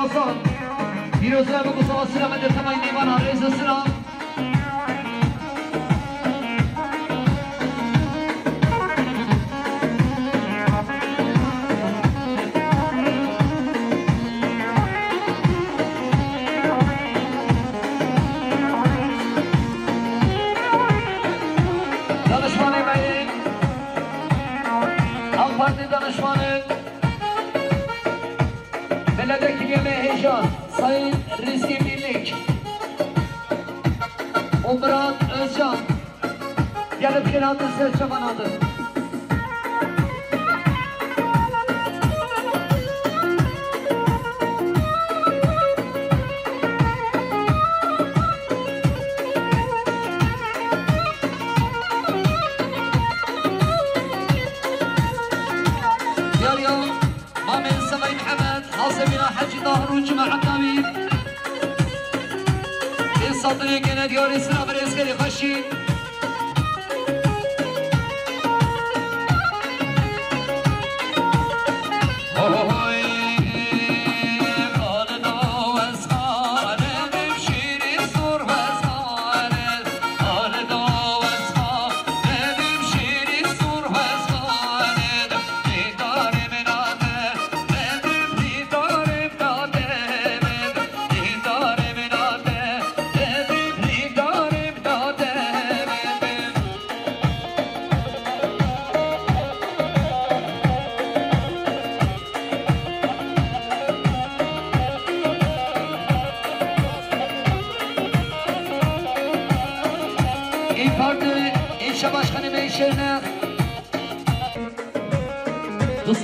Azad Pirozla bu kusava sıra ve tamay meyvana reza sıra. Danışmanı beyin, AK Parti danışmanı, Milletvekili Heyecan, Sayın Rizki Birlik, Umran Özcan, gelip kiradı Selçuk'un adı.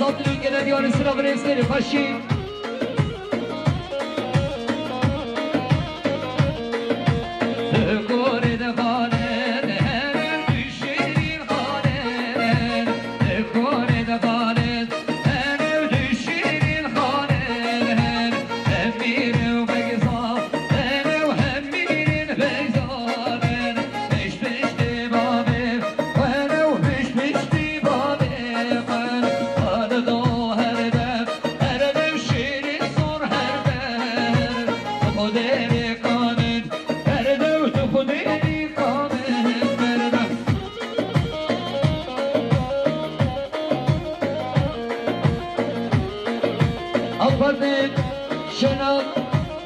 صدري كنا ديار سرا بريسكري خشي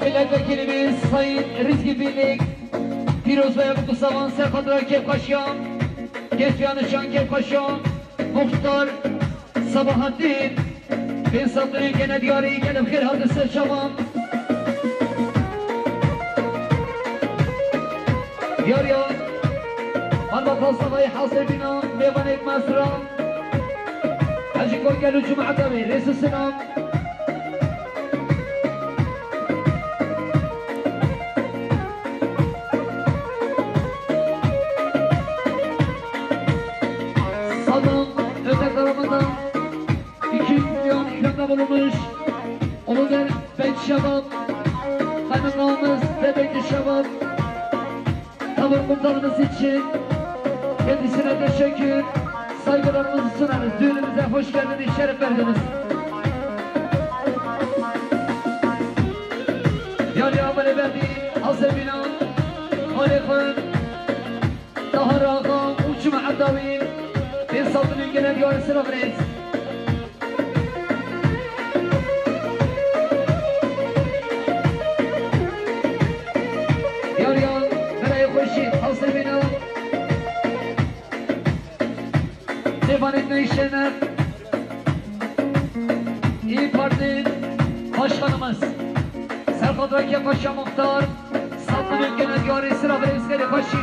Milletvekilimiz Sayın Rizki Birlik, Firoz Bey Kusavan Serkadra Kefkaşyan, Kesfiyanışan Kefkaşyan, Muhtar Sabahattin, bin Sadri Gene Diyari Gelip Khir Hadise Şaban, Diyar Malbat Sabahı Hasır Bina, Meyvan Ekmesra, Hacı Korgel Cuma Tabi, Reis Selam. Bulunmuş Uluder Bey Şaban, kaymakamımız Bebekli Şaban, tavır komutanımız için kendisine teşekkür, saygılarımızı sunarız. Düğünümüze hoş geldiniz, şeref verdiniz. Yani Amel Efendi, Hasan Binan, Halifan, Tahar Ağa, Uçma Adavi, Bir Satın Gelen Yarısı Reis. Şener, İYİ Parti Başkanımız Serhat Rakip Paşa Muhtar, Satlı Ülkenin Diyarı Sıra Brevskeli Paşi.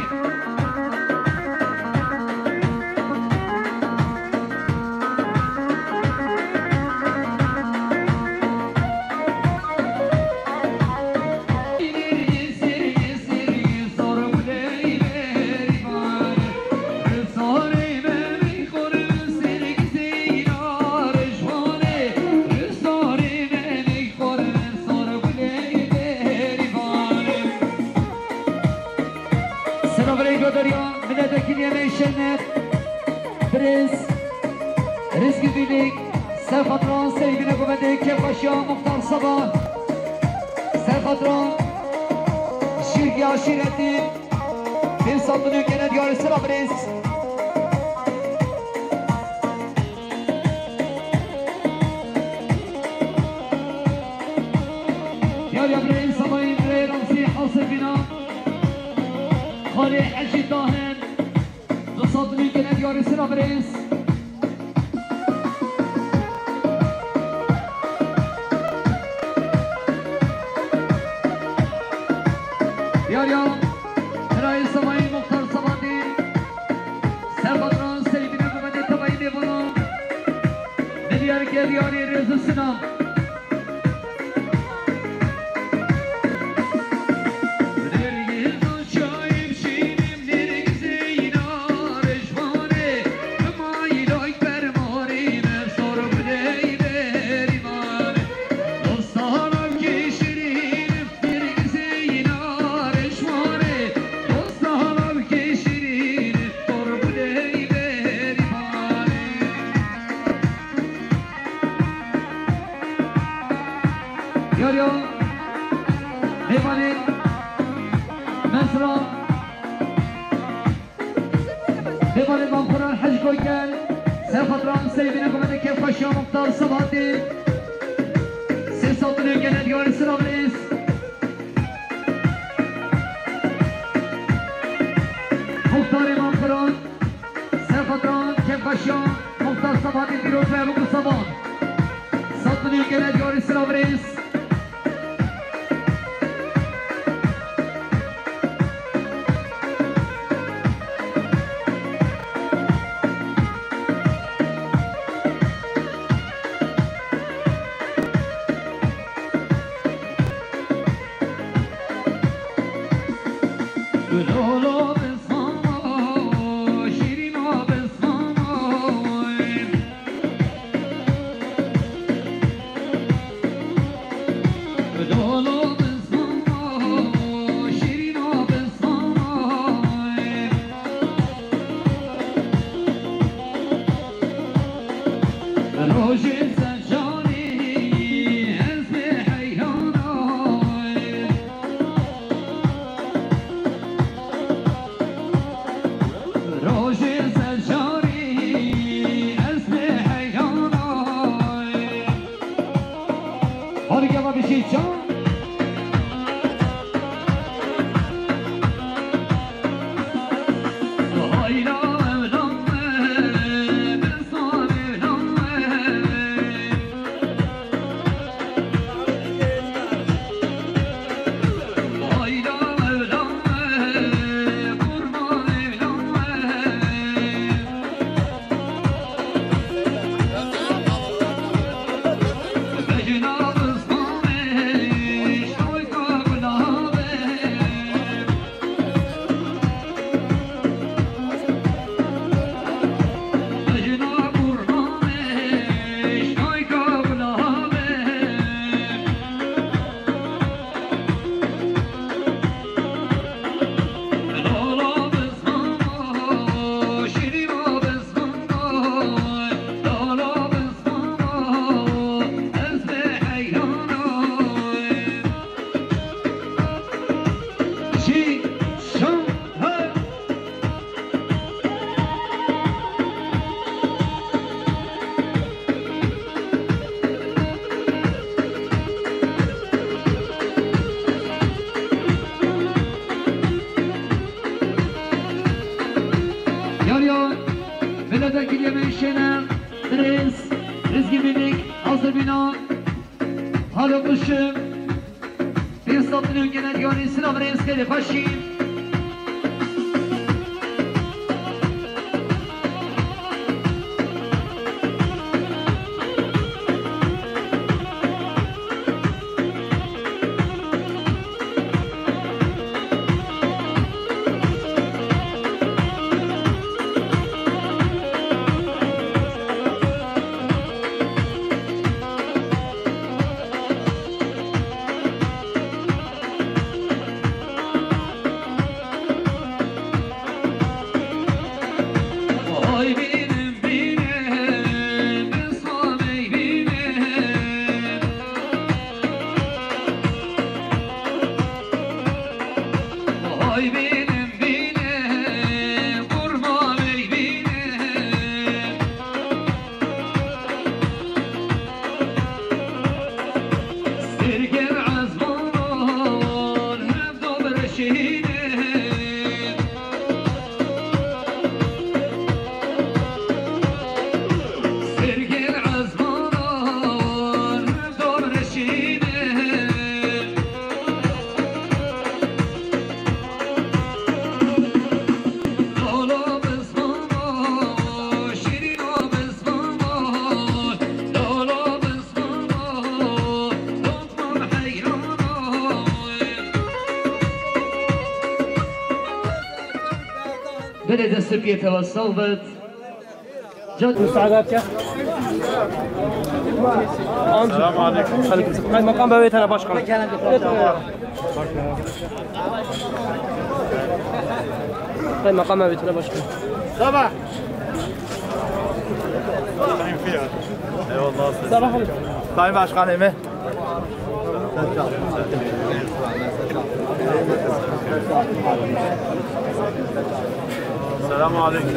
Rizki Birlik, Serhat Ran, Sevgine Kuvveti, Kefkaşya, Muhtar Sabah, خاطران شیرگی عشیرتی بین سالتونی کنه دیار سرا بریز دیار یبرین سماین ری رمسی حاصل بینا خالی حجی داهن دو سالتونی کنه دیار سرا بریز بله دست پیه توسل بد. Selamun aleyküm. Kaymakam Bey tane başkanım. Kaymakam Bey tane başkanım. Sabah. Eyvallah. Sabah. Sayın Başkanım. Selamun aleyküm.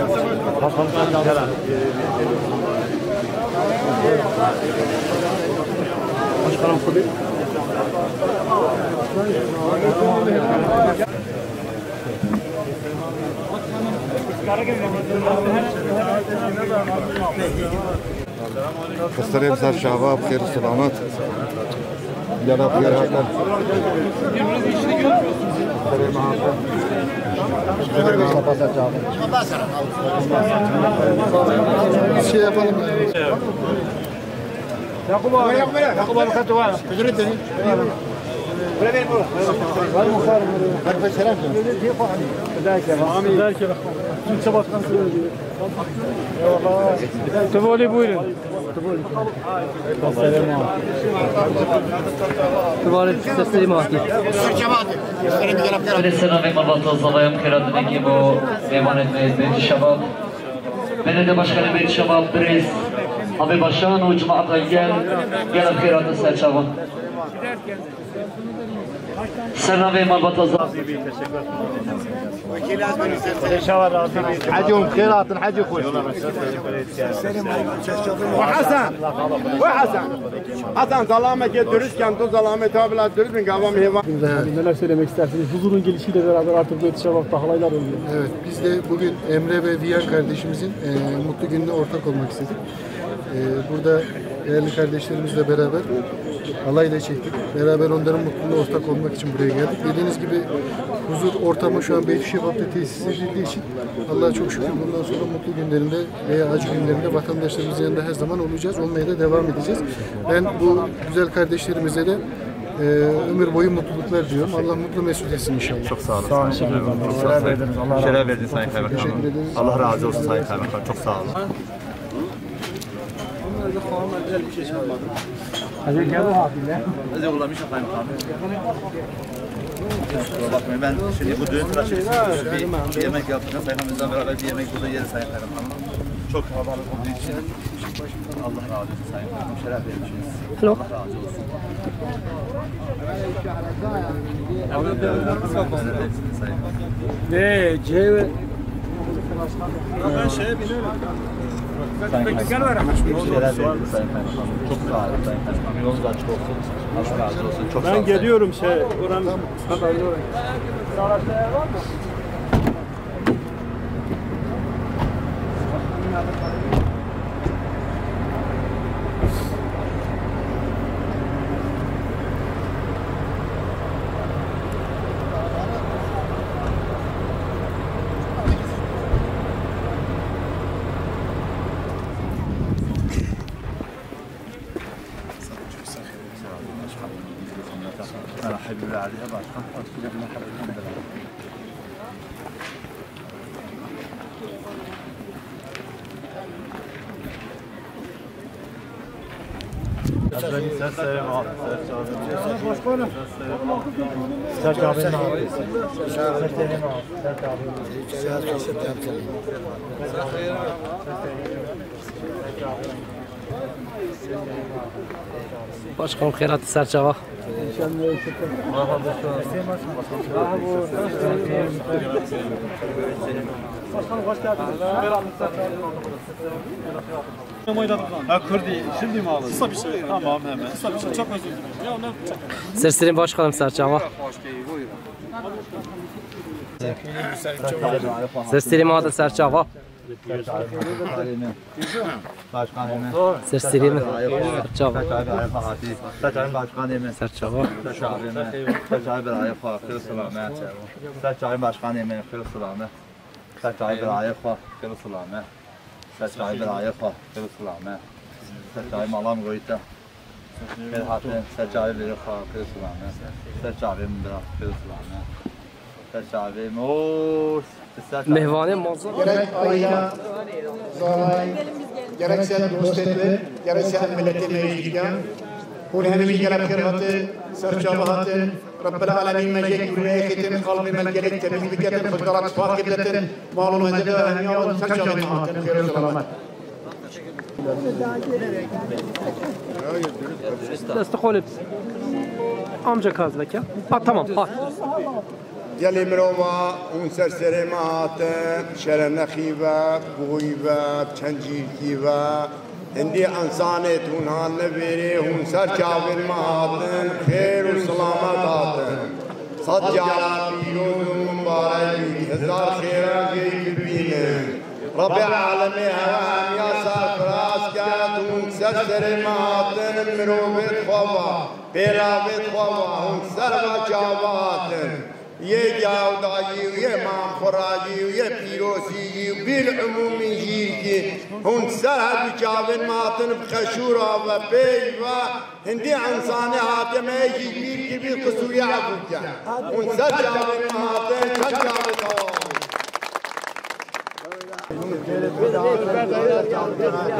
Başkanım kabul. Kısırım ser şahba bخير سلامات. يلا بخير هذا. Şey yapalım. Yakup abi. Yakup abi katı var. Tuvali buyurun. Tuvali sesleri mi Selam malbatı zavayım kiradındaki bu meymanet meyzbeti şabab. Belediye Başkanı Beyt Şabab Brez Abi Başan ve Cemaat gel gel khiratı serçava. Selam ve malbatı حاجهم خيرات حاجي خوش وحسن وحسن حسن ظلامة درست كان تو ظلامة تابلا درست من قوام هوا. Neler söylemek istersiniz? Huzurun gelişiyle beraber artık Beyt Şabab'da halaylar oluyor. Evet, biz de bugün Emre ve Viyan kardeşimizin mutlu gününe ortak olmak istedik. Burada değerli kardeşlerimizle beraber halayla çektik. Beraber onların mutluluğuna ortak olmak için buraya geldik. Dediğiniz gibi huzur ortamı şu an Beytüşşebap'ta tesis edildiği için Allah'a çok şükür bundan sonra mutlu günlerinde veya acı günlerinde vatandaşlarımızın yanında her zaman olacağız. Olmaya da devam edeceğiz. Ben bu güzel kardeşlerimize de ömür boyu mutluluklar diyorum. Allah mutlu mesut etsin inşallah. Çok sağ olun. Sağ olun. Şeref verdiniz. Şeref verdiniz Sayın Kaymakamım. Teşekkür ederiz. Allah razı olsun Sayın Kaymakam. Çok sağ olun. Bakmayın ben şimdi bu düğün tıraşı bir yemek yapacağım. Sayın beraber bir yemek burada yeriz Sayın Kaymakamım. Çok kalabalık olduğu için Allah razı olsun Sayın Kaymakamım. Şeref vermişsiniz. Allah razı olsun. Ne? C Ben şeye binerim. Şeref verdiniz Sayın Kaymakamım. Çok sağ olun Sayın Kaymakamım. Yolunuz açık olsun. Allah razı olsun. Çok sağ olun. Ben geliyorum şey oranın haberli oraya. Başkanım khairat serçava. Başkanım hoş geldiniz. Ha Kurdi şimdi mi aldın? Kısa bir şey. Tamam hemen. Kısa bir şey. Çok özür dilerim. Ya ne Serserim başkanım serçava. Serserim adı serçava. Serserim serçava. Serçava. Mehvane mazlum. Gerek aile, zaray, gerekse dostetli, gerekse milleti mecliken, hûn hemî gelek xêr hatin, serçava hatin, Rabbel alemin mecek yürüye xitin, kalbi melgelek temiz biketin, fıkrarat fark edetin, malum edebe ehmiyavat, serçava hatin, xêr selamet. Desti xolib. Amca kazbek ya. Ha tamam. Ha. Gelê mirova hûn ser serê me hatin, şerenexî ve, bûyî ve, çencîrkî ve, hindî insanê hûn han nevêrê, hûn ser çavên me hatin, xêr û selamet hatin. Sed cara pîroz û mübarek bî, hezar xêran jê bibînin. Rabbê alemê hewe hemiya serfiraz ket, hûn ser serê me hatin, mirovê xwe pêlavê xwe hûn ser ve çava hatin. یه جاودایی و یه مامخراجی و یه پیروسی و بالعمومی جیرکی هون سر هر بچاون ماتن بخشورا و پی و هندی انسان هاتم ایجی بیر کی بی قصوری عفو کن هون سر چاون ماتن چند چاون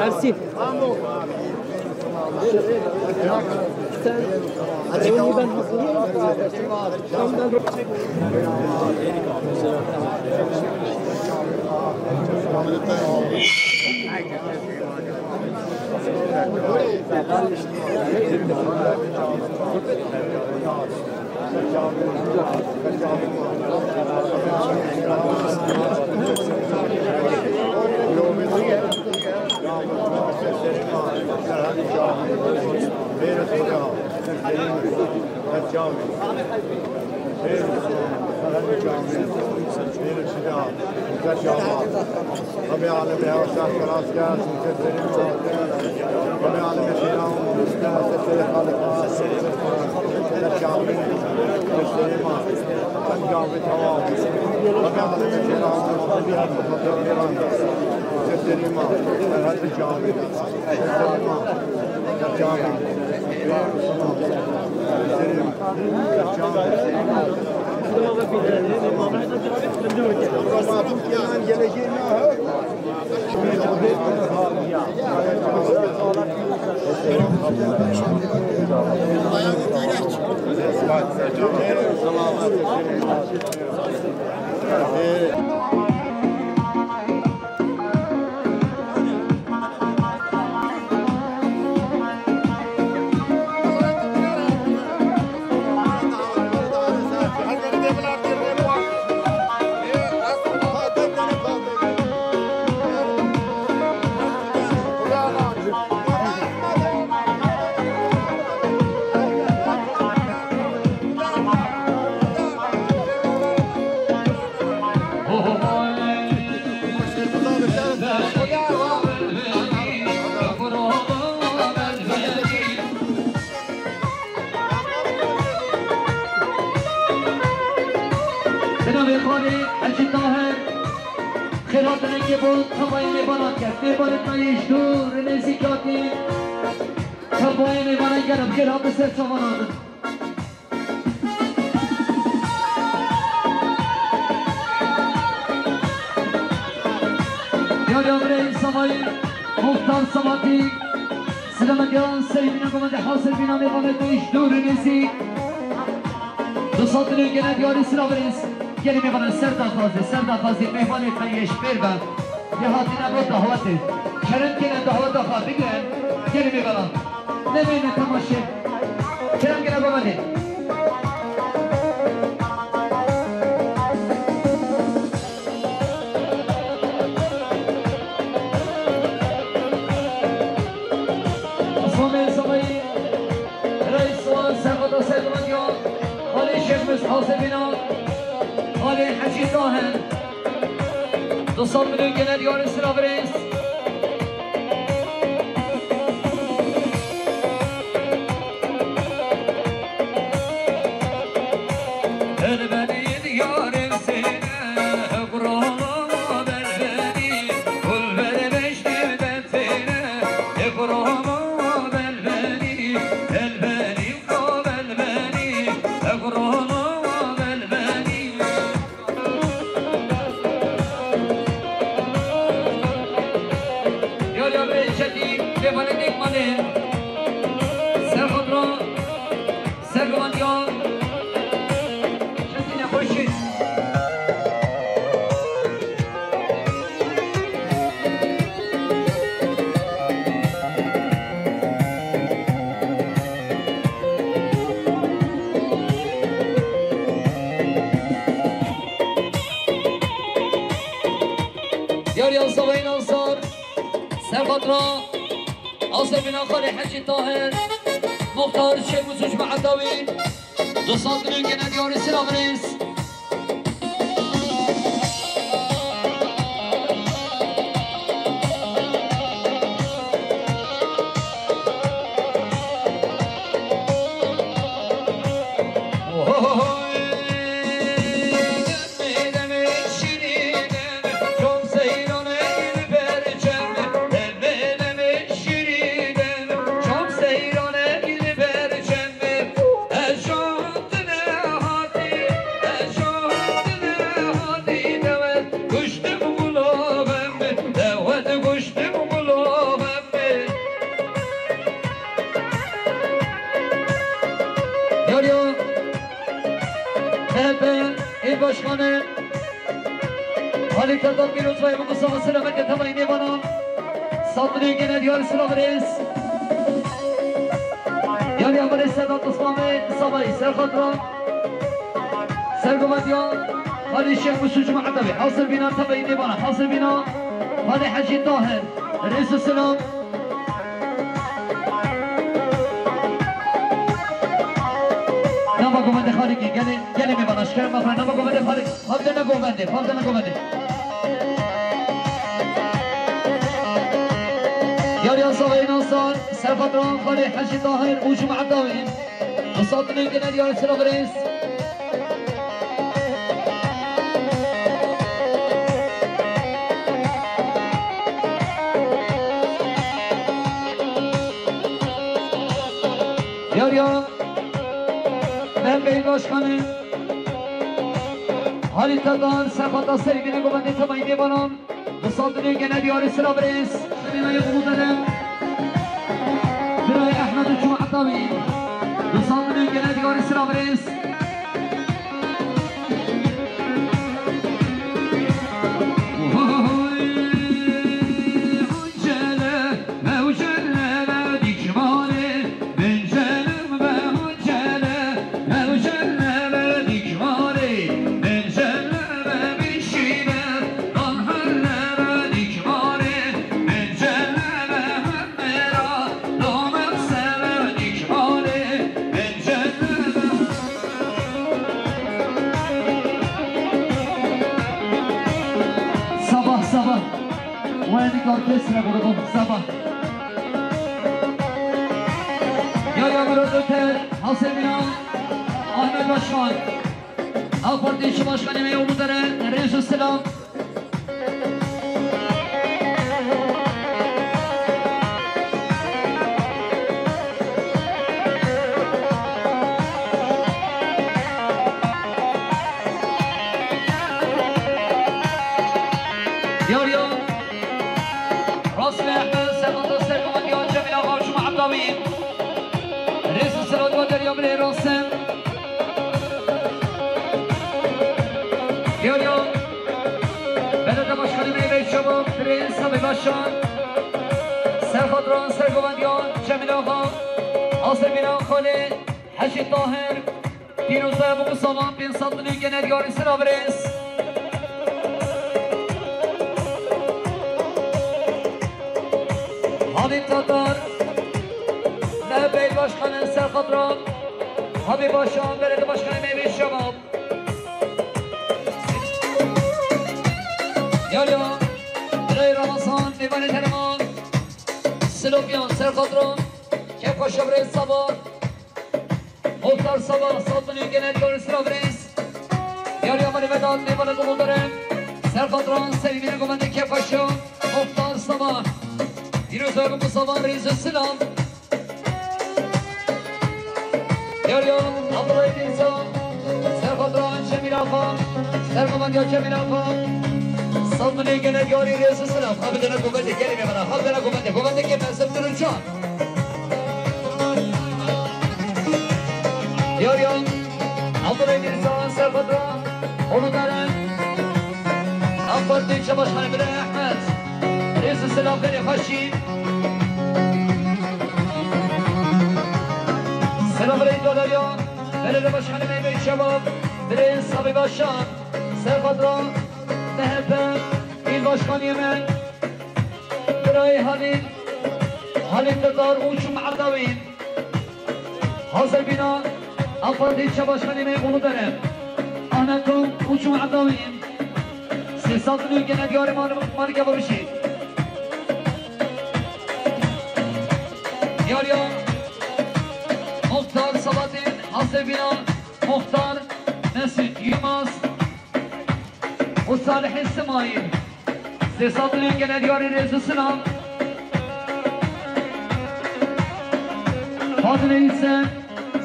Ersin. Sen ben hazırlayayım. Kerem gene babane. Asebina Ali Hacı Tahir 200 milyon genel yarı sıra reis. حجي طاهر مختار الشيخ وزوج مع عداوي دوسات مليون ديار السلام. حاصل بنا تبعي ديبانا حاصل بنا هذا حجي طاهر رئيس السلام. نما قومند خالقي قال قال مي بنا شكر ما نما قومند خالق هذا قومند هذا قومند يا رياض صغير نصر سرفتران خالق حجي طاهر وجمعة داوين وصوتني قناه يا السلام رئيس. Başkanı Halitadan Serfata Sergine Güvenli Tamayı Devanan Kısaltını Genel Yarı Sıra Reis Binayı Uludenem Binayı Ahmet Cuma'tavi Kısaltını Genel Yarı Sıra Reis. Orkestra grubum sabah. Ya Murat Öter, Hasan Binal, Ahmet Başkan, AK Parti İlçe Başkanı Mey Uludere, Reis Selam. Başkan, Serxadran, Sergovandiyan, Cemil Ağa, Asır Bina Khale, Hacı Tahir, Firuze Ebu Salam, Bin Satlı Genel Yarı Sıra Reis. Halit Tatar, Mehbey Başkanı Serxadran, Habib Başkan, Belediye Başkanı Meyve Şabab. Yarya Birayı Ramazan Meyvane Terman Silopyan Serkadron Kefka Şabrez Sabah Muhtar Sabah Satlı Genel Görüntüsü Rabrez Yarya Mali Vedat Meyvane Doludarım Serkadron Sevgili Komende Kefka Şabrez Muhtar Sabah Firuz Mustafa Reis Selam Yarya Abdullah İnsan Serkadron Cemil Afa Serkoman Cemil Afa Salmını gene gari reisi selam. Habidene kuvveti gelin bana. Habidene kuvveti. Kuvveti ki mensep duracağım. Yar yar. Abdurrahim İrsan Serfadra. Onu deren. AK Parti İlçe Başkanı Bire Ahmet. Reisi selam beni haşim. Selam Reis Dolarya. Belediye Başkanı Mehmet Şebap. Reis Sabi Başkan. Serfadra. MHP İl Başkanı Yemen Birayı Halil Halil Tatar Uçum Ardavin Hazır Bina AK Parti İlçe Başkanı Yemen Uludere Ahmet Kum Uçum Ardavin Sesatlı Genel Yarım Marika Babişi Yarya Muhtar Sabahattin Hazır Bina Muhtar Mesut Yılmaz وصالح السمايل سيصادني كان دياري رئيس السلام فاضل إنسان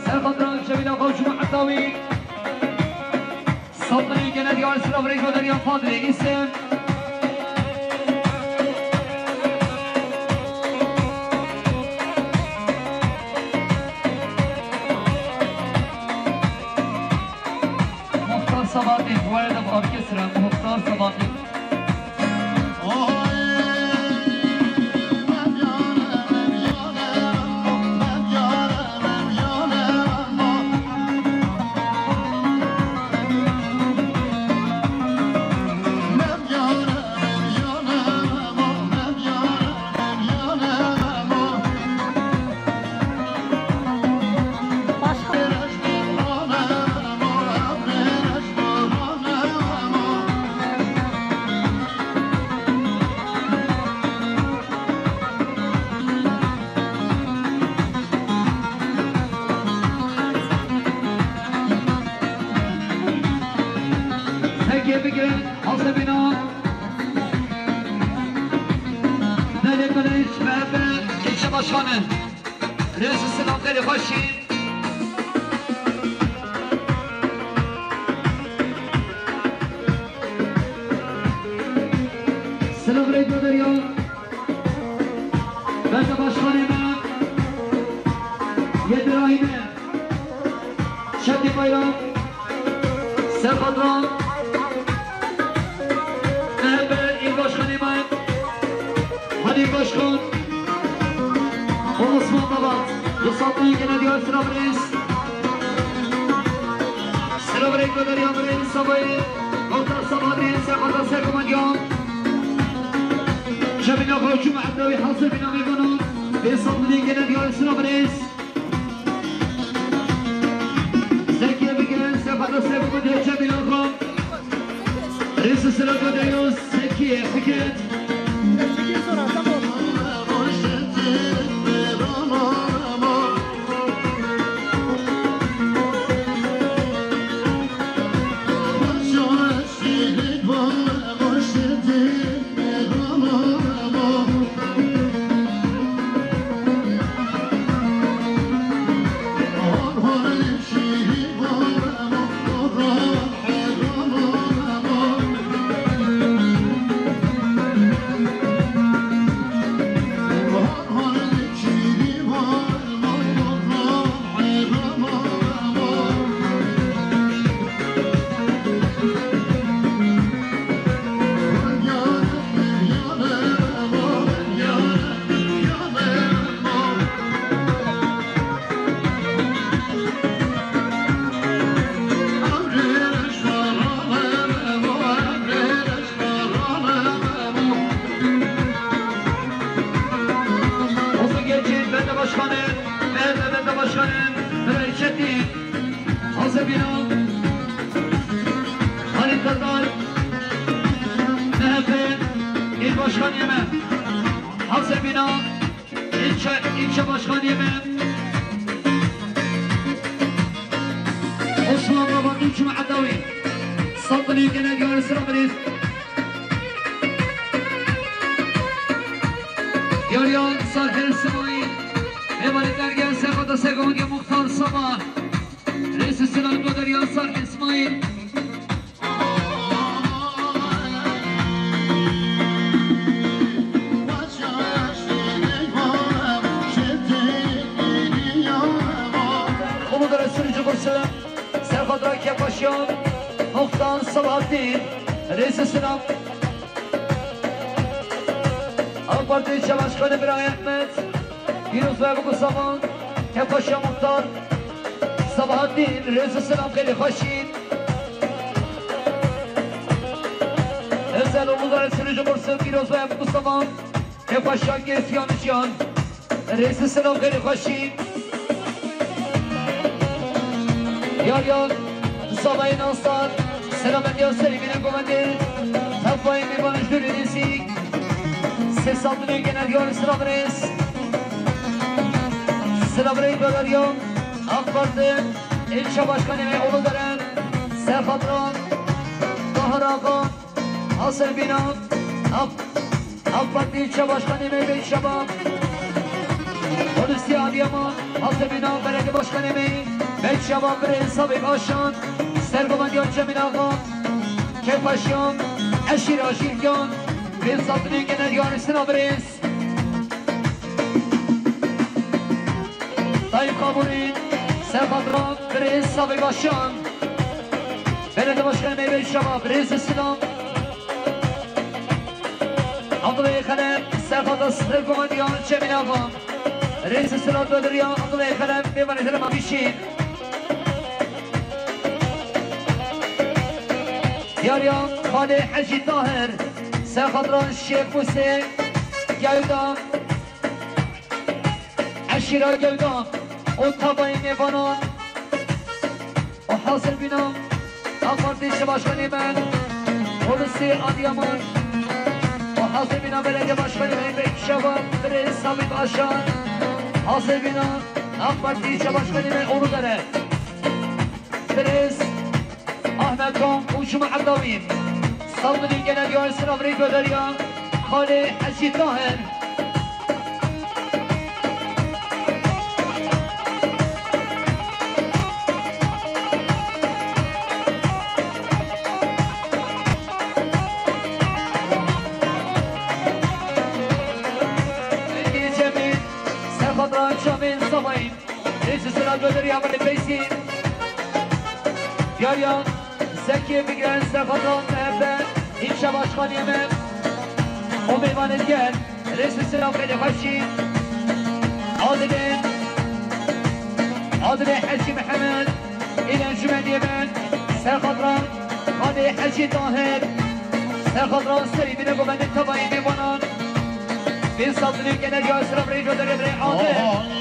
سرقدران جميل قوش محطاوي صدني كان دياري سلام رئيس ودريا فاضل إنسان مختار صباطي ولد أوركسترا مختار صباطي Başkanı Reis Selam Kali Haşim Selam Reis Derya Ben de başkanım Yedirahime Şevki Bayram Serkadran MHP İl Başkanı Halil Başkan Osman Babat, Yusatlı Genel Diyor Sıra Reis. Sıra Reis Derya Reis Sabahı, Muhtar Sabah Reis, Serkadran Serkomanyan. Cemil Akroçu Mahdavi Hasır Bina Meyvanı, Yusatlı Genel Diyor Sıra Reis. Zekiye Bigel, Serkadran Serkomanyan Cemil Akro. Reis Sıra Derya Zekiye Fikret. Başkanı Yemen Hazır Bina İlçe Başkanı Yemen Osman Baba Nüçüm Adavi Sadlı Genel Yönetimi Sıra Yaryan Sarher Semail Mevaletler gelse Kada Segonya Muhtar Sabah Reis-i Sinan Deryan Sarher İsmail Uludere Sürücü Bursu Serhat Rakip Başyan Muhtar Sabahattin Reis-i Sinan AK Parti İlçe Başkanı İbrahim Ahmet Yunus ve Ebu Saman Kepaşa Muhtar Sabahattin Reis-i Selam Kheli Haşin Özel Uludere Sürücü Bursu Yunus ve Ebu Saman Kepaşa Gersiyan Işyan Reis-i Selam Kheli Haşin Yar yar Sabahın Ansar Selamet Yaseri Bine Komedi Tafayın Mivanış Dürünesi Ses altını genel yol Sıra Sıra Böleryon AK Parti İlçe Başkanı ve Uludere Serhatran Bahar Ağa Hasan Bina AK Parti İlçe Başkanı Mehmet Şabap Hulusi Adıyaman Hasan Bina Belediye Başkanı Mehmet Şabap Reis Sabit Aşan Sergoman Cemil Ağa Kefaşyan Eşir Aşiryan Bir satını genel yarısına biriz Tayyip Kaburi Serhatran Reis Sabit Aşan Belediye Başkanı Mehmet Şabap Reis İslam Abdullah Kalem Serhat Sergoman Cemil Ağa Reis İslam Dödürya Abdullah Kalem Meyvan Edirem Abişin Yaryan Khali Hacı Tahir Serhatran Şeyh Musa Gevdan Aşira Gevdan O tabayı mevanan O hasır bina AK Parti İlçe Başkanı ben Hulusi Adıyaman O hasır bina Belediye Başkanı Mehmet Şaban Reis Sabit Aşan Hasır bina AK Parti İlçe Başkanı ben Uludere Reis Ahmet Tom Uçuma Abdavin Saldırı Genel Yönetimi Avri Göderya Khali Hacı Tahir Cemil Serhatran Şamil Sabayın Reis-i Sinan Göderya Beysin Yaryan Zeki Bigren Serhatran MHP İlçe Başkanı Yemen O meyvan gel Reis-i Selam Kheli Haşi Adile Hacı Mehmet İlen Cümen Yemen Serhatran Khali Hacı Tahir Serhatran Seri Bine Güvenlik Tabayı Meyvanan Bir Satlı Genel Yasir Amri Göder Emre Adil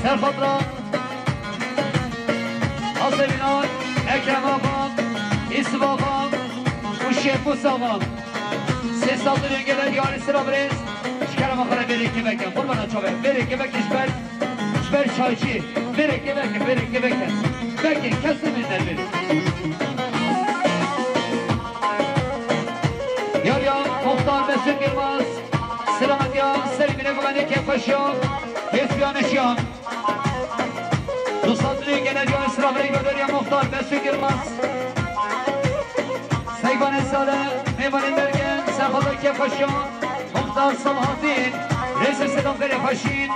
Serhatran Hasan Ekrem Ağam İsmail Ağam Uşşef Musa Ses altını gelen yani sıra brez Şikara bakara bereke beke Kurbana çobe bereke beke işber İşber çaycı bereke beke bereke beke. Belki kesin eder Yar ya Muhtar Mesut Yılmaz Selamet ya Sevgili Güvenlik Yaklaşıyor Kesbiyanışyan Dusatlı Genel Güven Sıra Gönderiyor Muhtar Mesut Yılmaz Seyvan Esale Meyvan Bergen Serhat Kefaşyan Muhtar Sabahattin Reis Selam Ferefaşin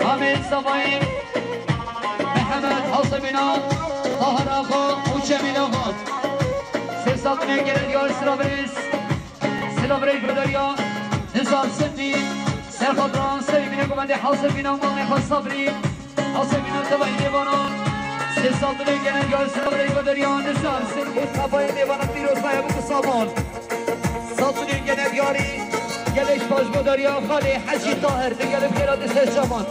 Ahmet Sabayim Mehmet Hasebina Tahar Ağa Uçemil Ağa Sesatını gelen yar Sıra Reis Sıra Reis Gönderiyor Nizam Sindi Serhat Sevgili Güvenlik Hasebina Mehmet Sabri Hasebina Tavayı Nevana Sesatını gelen yar Sıra Reis Gönderiyor Nizam Sindi Tavayı Nevana Piroz Bayabu Sabon Satını gelen yari Geliş baş Gönderiyor Hali Hacı Tahir Gelip Khiradı Serçaman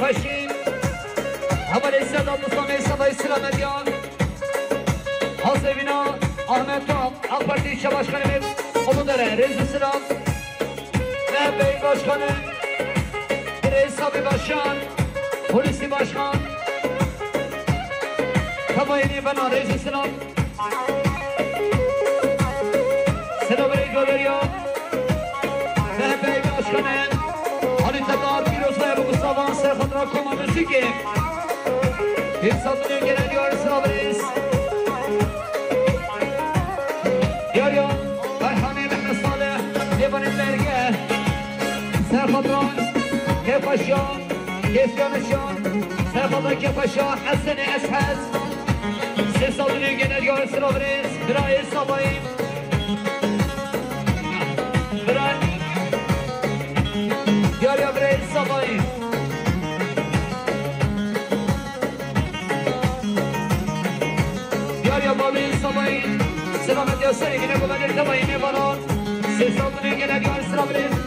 Faşin Haval Sedat Mustafa Sabah Selamet ya Hasebina Ahmet Tam AK Parti İlçe Başkanımız Uludere Reis Selam ve Bey Başkanı Reis Abi Başkan Polisi Başkan Tabayini Bana Reis Selam Selam Reis Galeriya ve Bey Başkanı Ali Tekar Pirozla Ebu Mustafa Serhat Rakoma Müzik İnsanın gelen diyor Sıra Reis Yar ya Erhane Mehmet Salih Levan Berge Serhat Ran Kefaşyan Kesyanışyan Serhat Ran Kefaşyan Hasan Eshez Ses adını gelen diyor Sıra Reis Biray Sabayim Biray Yar ya Biray Sabayim Yar ya Babi Sabayim Selamet ya sevgili güvenir tabayim bana Ses adını gelen diyor Sıra Reis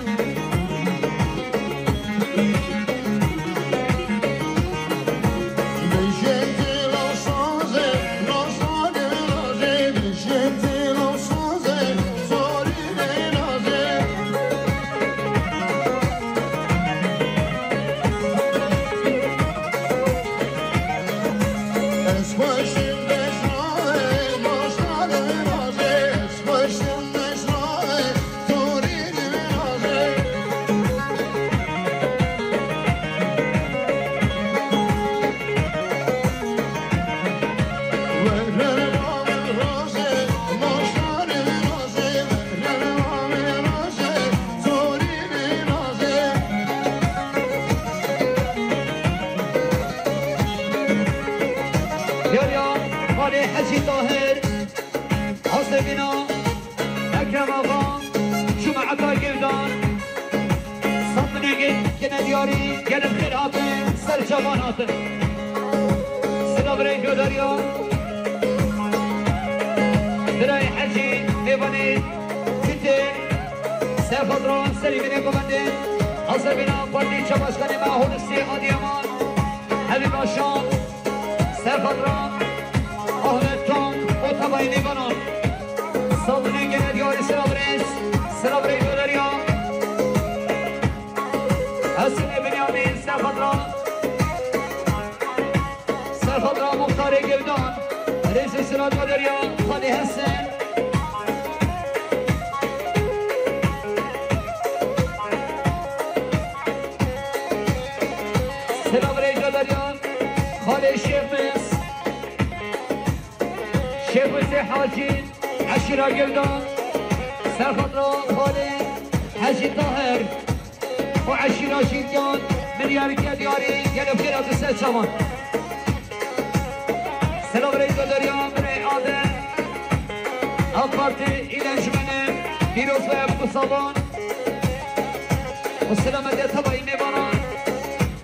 وعشيرة شيتيان مليار كدياري قلب خيرات السلام سلام عليكم دريا من عادل أبارتي إلى جمنة بيروز وأبو صابون والسلامة تبعي ميبانا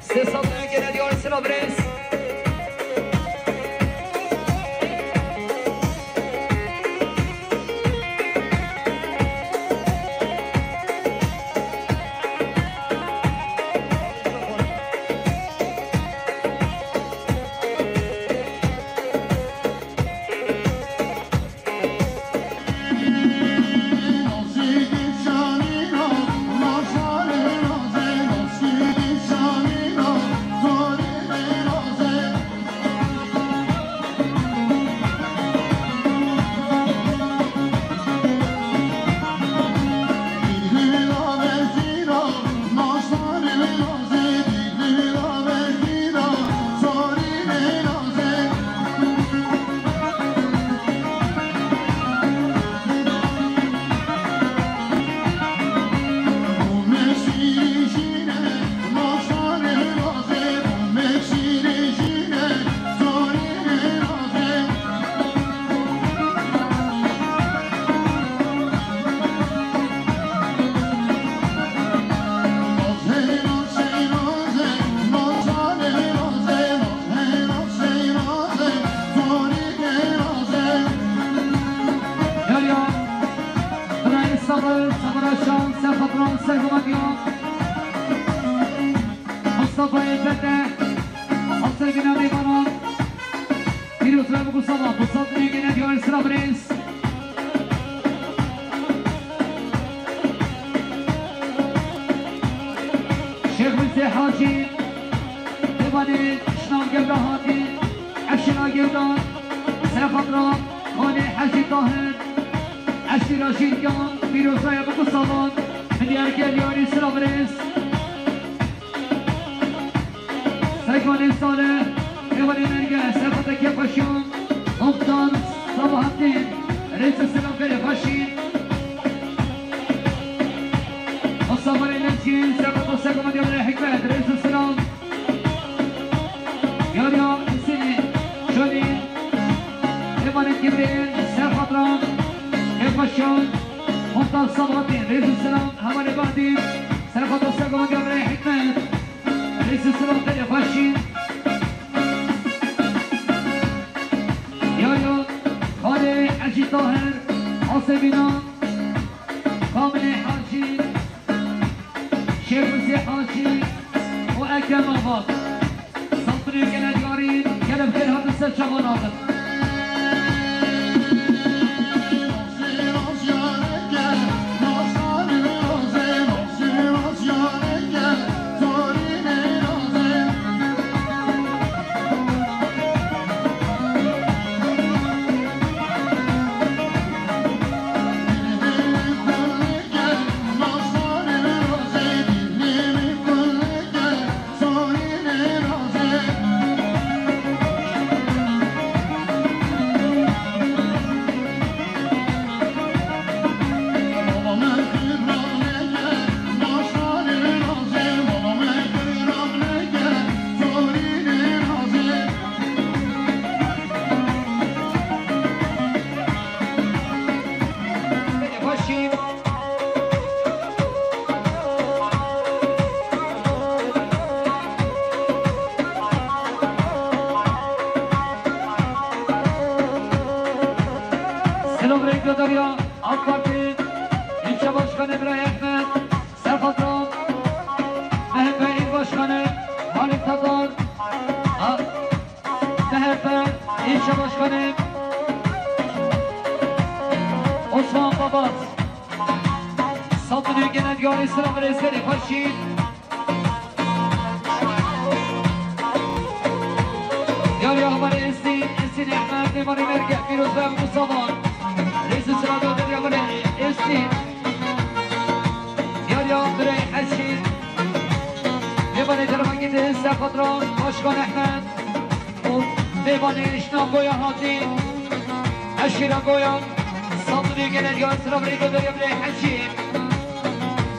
سيصاب كده ديار سلام ريس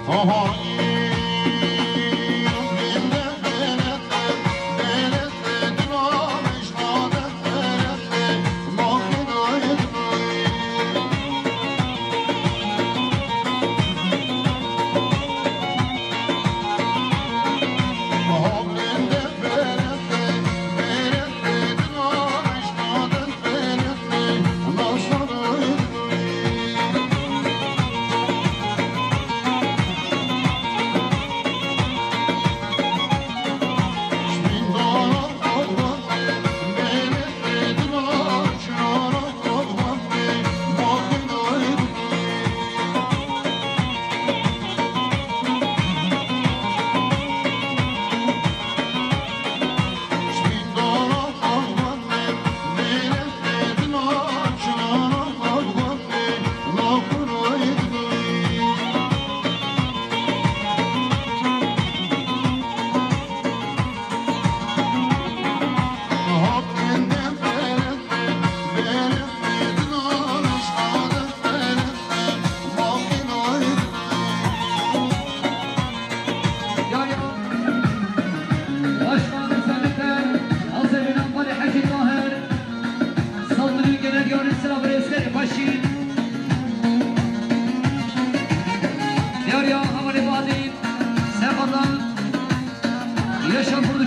Oh,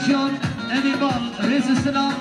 Şiyan Emir Bal Reis Selam